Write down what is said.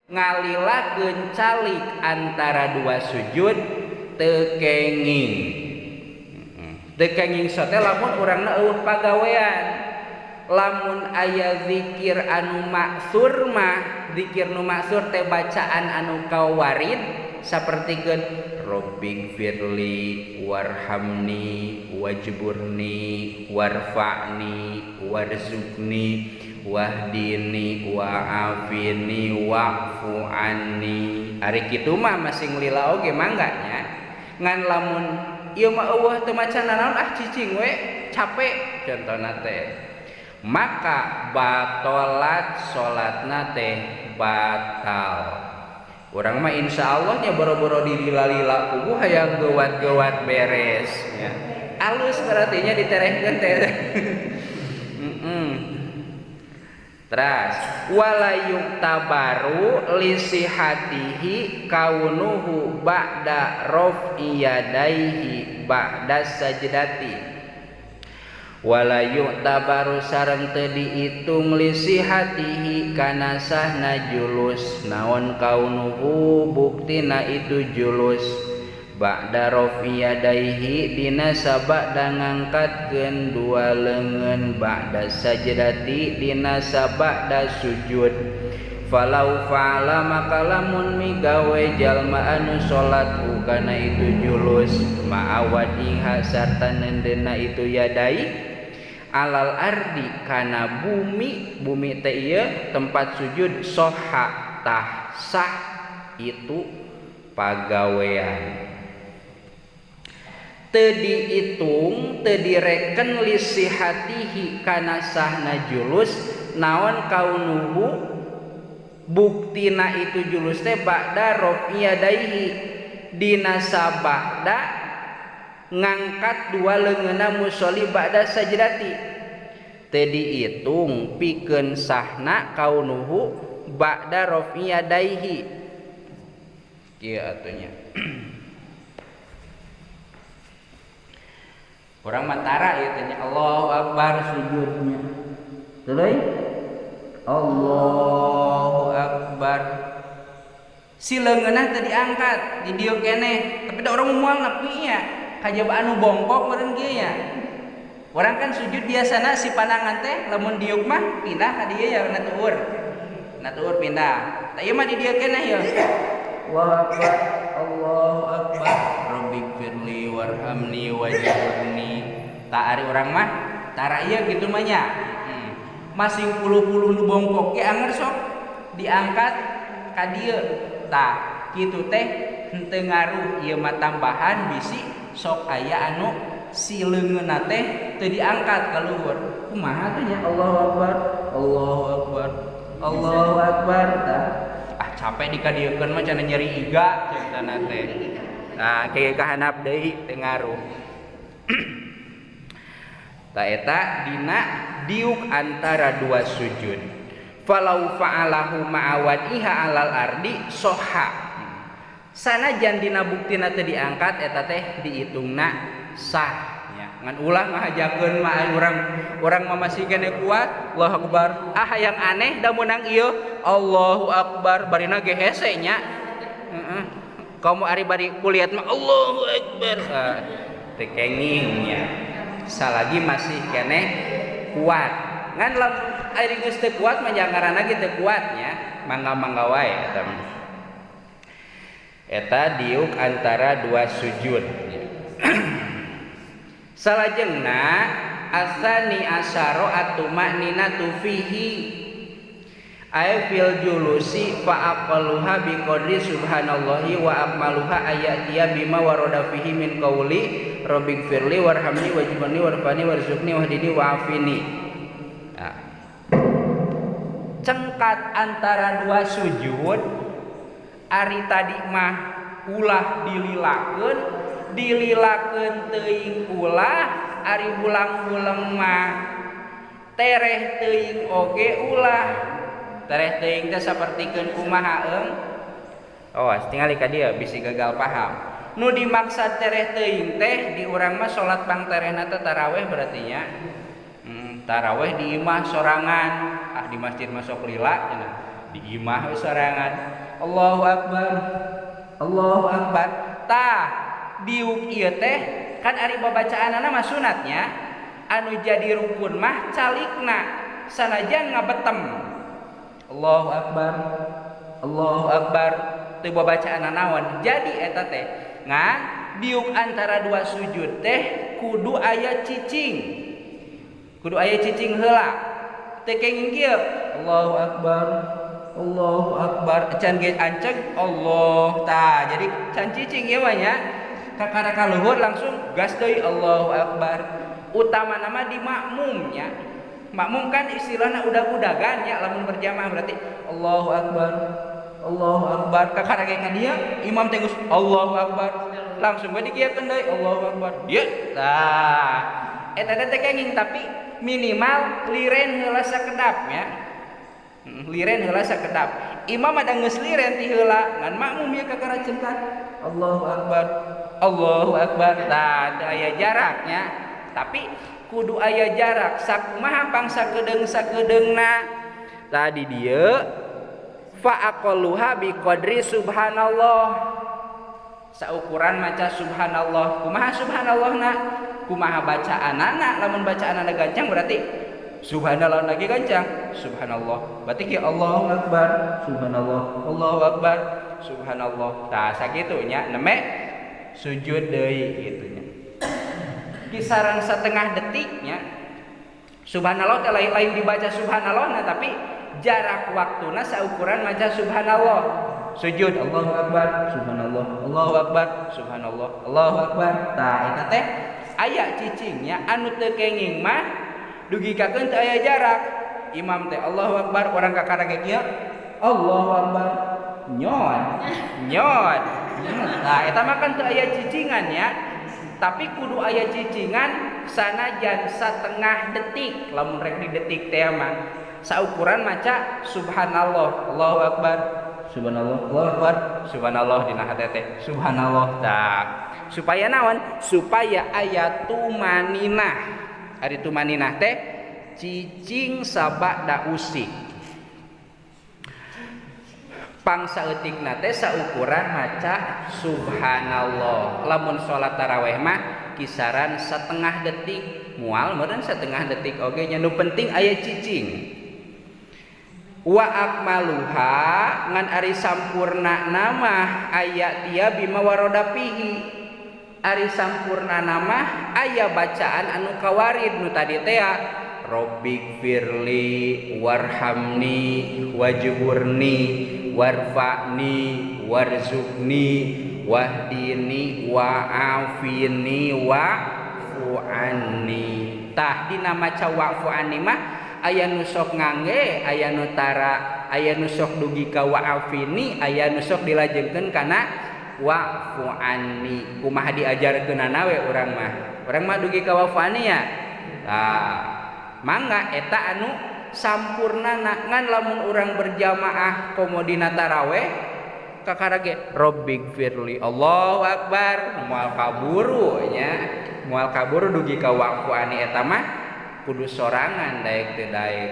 Ngalilakeun calik antara dua sujud teu kenging. Teu kenging sote lamun urangna eueuh pagawean. Lamun aya zikir anu maksur mah, zikir nu maksur teh bacaan anu kawarid sapertikeun Rabbighfirli warhamni wajburni warfa'ni warzuqni wahdini wa'afini wa'fu anni. Ari kitu mah masing lila oge mangga nya. Ngan lamun ieu mah eueuh teu maca nanaon ah cicing we capek contohna teh. Maka batalat salatna teh batal. Urang mah insyaallah nya boro-boro dilila-lila kubu hayang geuwat-geuwat beres nya. Alus berarti nya diterehkeun teh. Teras wala yuktabaru lisihatihi kaunuhu ba'da raf'i yadaihi ba'da sajdati. Wala yuktabaru sareng teu diitung lisihatihi kana sahna julus naon kaunuhu buktina itu julus ba'da raf'i yadaihi dina sabada ngangkatkeun dua leungeun ba'da sajdati dina sabada sujud. Falau fa'ala maka lamun migawe jalma anu salat kana itu julus ma'awadiha sarta neundeunna itu yadai alal ardi kana bumi, bumi teh ieu tempat sujud soha tah sah itu pagawean. Teu diitung teu direken lisihatihi kana sahna julus naon kaunuhu buktina itu julus teh ba'da raf'i yadaihi dina sabada ngangkat dua leungeunna musholli ba'da sajdati. Teu diitung pikeun sahna kaunuhu ba'da raf'i yadaihi kieu atunya. Orang matara ieu teh nya Allahu akbar sujudnya. Tuluy Allahu akbar. Si leungeunna teu diangkat, di dieu keneh, tapi da urang moal nepi nya. Kajaba anu bongkok meureun kieu nya. Urang kan sujud biasana si panangan teh lamun diuk mah pindah ka dieu ya na tuur. Na tuur pindah. Tah ieu mah di dieu keneh ieu. Allahu akbar, Allahu akbar. Rabbighfirli warhamni wajburni. Tak ari urang mah tara ieu kitu mah nya. Masing puluh-puluh nu bongkok ge anger sok diangkat ka dieu. Tah kitu teh henteu ngaruh ieu mah tambahan bisi sok aya anu si leungeunna teh teu diangkat ka luhur. Kumaha teh nya Allahu akbar, Allahu akbar, Allahu akbar. Tah ah capek dikadieukeun mah cenah nyeri iga cenah teh. Nah, kayak kahanap deui teu ngaruh. Ta eta dina diuk antara dua sujud. Falau fa'alahu ma'awadiha alal ardi soha. Sanajan dina buktina teu diangkat eta teh diitungna sah nya. Ngan ulah ngahajakeun mah urang mah masih keneh kuat, Allahu akbar. Ah hayang aneh da meunang ieu Allahu akbar barina ge hese nya. Heeh. Kamu ari bari kulihat mah Allahu akbar. Teu kenging nya. Salagi masih keneh kuat. Ngan lamun ari geus teu kuat mah ngaranna ge teu kuat nya. Mangga-mangga wae eta mah. Eta diuk antara dua sujud. Salajengna asani asyara atumakninatu fihi ay fil julusi fa aqalluha bi qadri subhanallahi wa akmaluha ayatiya bima warada fihi min qawli rabbighfirli warhamni wajburni warfani warzuqni wahdini wa'afini. Nah, cengkat antara dua sujud ari tadi mah ulah dililakeun, dililakeun teuing ulah, ari bulang-buleng mah tereh teuing oge ulah. Tereh teuing teh sapertikeun kumaha eung? Oh, tingali ka dieu bisi gagal paham. Nu dimaksad tereh teuing teh di urang mah salat pang terehna teh taraweh berarti nya. Taraweh di imah sorangan, ah di masjid masuk lila cenah. Di imah we sorangan. Allahu akbar. Allahu akbar. Tah, diuk ieu teh kan ari babacaanana mah sunatnya, anu jadi rukun mah calikna sanajan ngabetem. Allahu akbar. Allahu akbar. Teu babacaanana naon. Jadi eta teh ngan diuk antara dua sujud teh kudu aya cicing. Kudu aya cicing heula. Teu kenging kieu. Allahu akbar. Allahu akbar. Can ge anceg Allah. Tah, jadi can cicing ieu mah nya. Kakara ka luhur langsung gas deui Allahu akbar. Utama nama di makmumnya. Makmum kan istilahna udag-udagan nya lamun berjamaah berarti Allahu akbar. Allahu akbar. Kakara ge ka dieu imam teh geus Allahu akbar. Langsung we dikieukeun deui Allahu akbar. Dieu. Tah, eta teh kenging tapi minimal liren heula sakedap nya. Liren heula sakedap. Imam ada geus liren ti heula ngan makmum ieu kakara cengkat Allahu akbar. Allahu akbar. Tah, teu aya jaraknya. Tapi kudu aya jarak sakumaha pang sakedeung-sakedeungna. Tah di dieu fa aqalluha bi qadri subhanallah. Saukuran maca subhanallah. Kumaha subhanallahna? Kumaha bacaanana? Lamun bacaanana gancang berarti subhanallah lagi gancang. Subhanallah. Berarti ki Allahu akbar, subhanallah, Allahu akbar, subhanallah. Tah sakitu nya neme sujud deui kitu nya. Kisaran setengah detiknya. Subhanallah teh lain dibaca subhanallahna tapi jarak waktuna saukuran maca subhanallah. Sujud Allahu akbar, subhanallah, Allahu akbar, subhanallah, Allahu akbar. Tah eta teh aya cicingnya anu teu kenging mah dugikakeun teu aya jarak. Imam teh Allahu akbar, urang kakara ge kieu Allahu akbar. Nyot. Nyot. Nah, eta mah kan teu aya cicingan ya. Tapi kudu aya cicingan sanajan setengah detik. Lamun rek di detik teh mah saukuran maca subhanallah, Allahu akbar, subhanallah, Allahu akbar, subhanallah dina hate teh. Subhanallah. Tah, supaya naon? Supaya aya tumaninah. Ari tumaninah teh cicing sabada usik. Pang saeutikna teh saukuran maca subhanallah. Lamun salat tarawih mah kisaran setengah detik, mual meureun setengah detik oge nya, nu penting aya cicing. Wa akmaluha ngan ari sampurna nama aya tia bima waroda fihi. Ari sampurna nama aya bacaan anu kawarid nu tadi teh Rabbik firli warhamni wajburni warfa'ni warzuqni wahdini wa'afini wa'fu anni. Tah dina maca wa'fu anni mah aya nu sok ngangge, aya nu tara, aya nu sok dugi ka wa'afini, aya nu sok dilajengkeun kana wa'fu anni. Kumaha diajarkeunana we urang mah? Urang mah dugi ka wa'fu anni ya. Tah, mangga eta anu sampurnana. Ngan lamun urang berjamaah komo dina taraweh kakara ge Rabbik firli Allahu akbar, moal kaburu nya, moal kaburu dugi ka wa'fu anni eta mah kudu sorangan daek teu daek.